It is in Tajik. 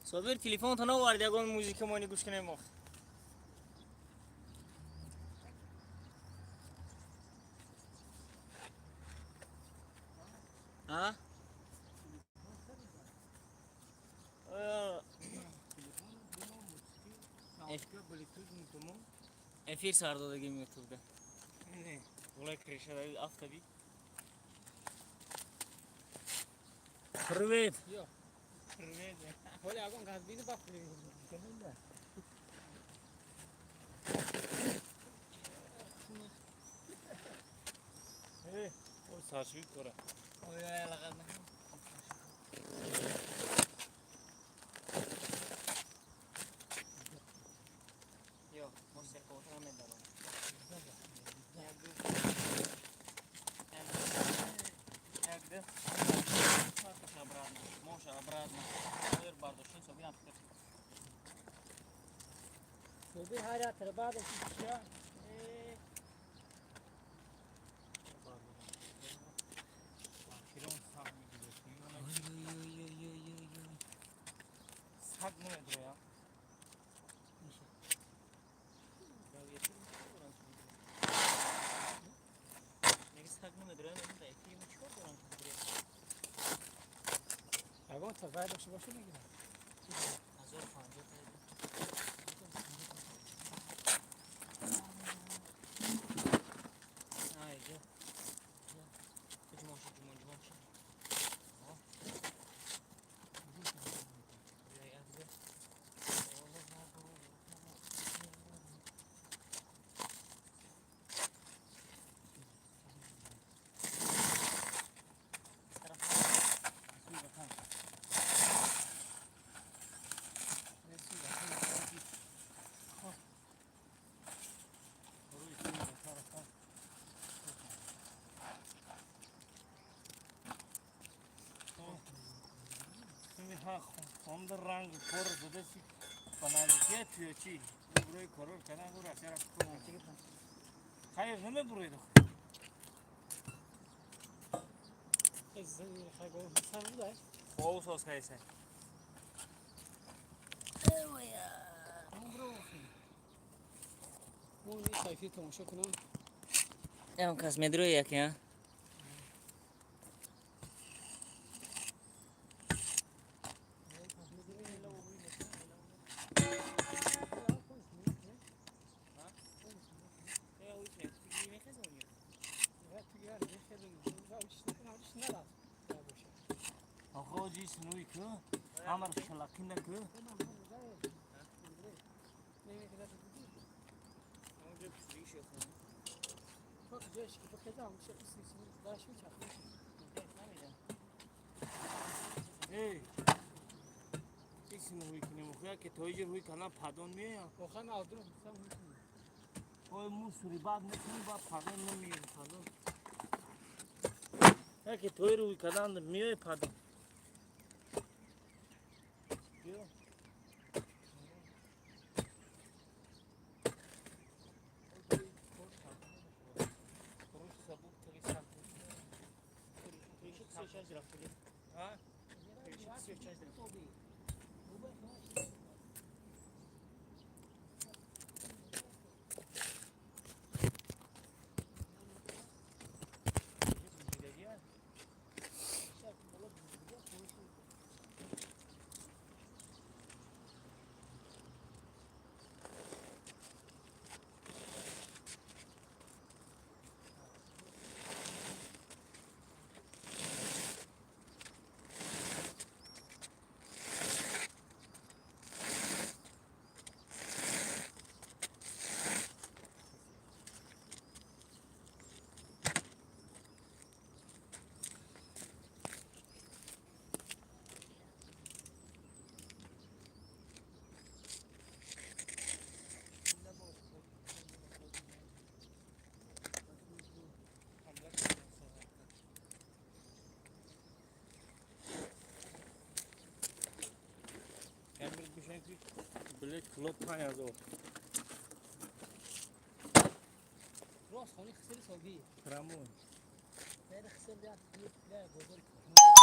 Собир, телефонто навард, ягон музика мони гӯш кунем ох. А? Эфир сар додагим ютубда. Олай крышада афтади. Привет. Привет. Ҳоли ягон газбини ба Э, ой, саршуи кора. Ой, лагад. Ё, мостер котра медарам. Як ду. Як ду. Моша обратно. Моша обратно. Ир бардошин собирам фикр. Собир ҳар як траба дошт. Э, Охирон саг мегирад. Ой-ой-ой-ой-ой-ой. Саг намедроя. Меги саг намедроя, мегум да эфири мо чикор дорам ки бидроя? Ягон тағай дошта боша, мегирад. 1050 та. Ай, ҷо. Ҷумон шуд, ҷумон, ҷумон шуд. Ё, як ду. Суи ватан. Рӯи суи ватан рафтан. Ҳа, хонда ранг кор задаси ба наздикия туя чи рӯи корор кардан гу рафта рафт. Хайр, намебуроед. Сар. Хов соз кайса. Сайфи тамошо кунам. Ям кас медрои яке, а? Охо, ҷиснуи ку ҳамар шалақина ку. Эй, исин ҳуй кинем, хуя ки тоиҷир ҳуй кана падон меоям. Ой, му сури бад мекунӣ, баъд падон намеоям, падон. Яке тоиро ҳуй кадан меои падон. Биё. А? Билет кило 5000. Рост хони хисери соби. Прямой. Хисер бозор.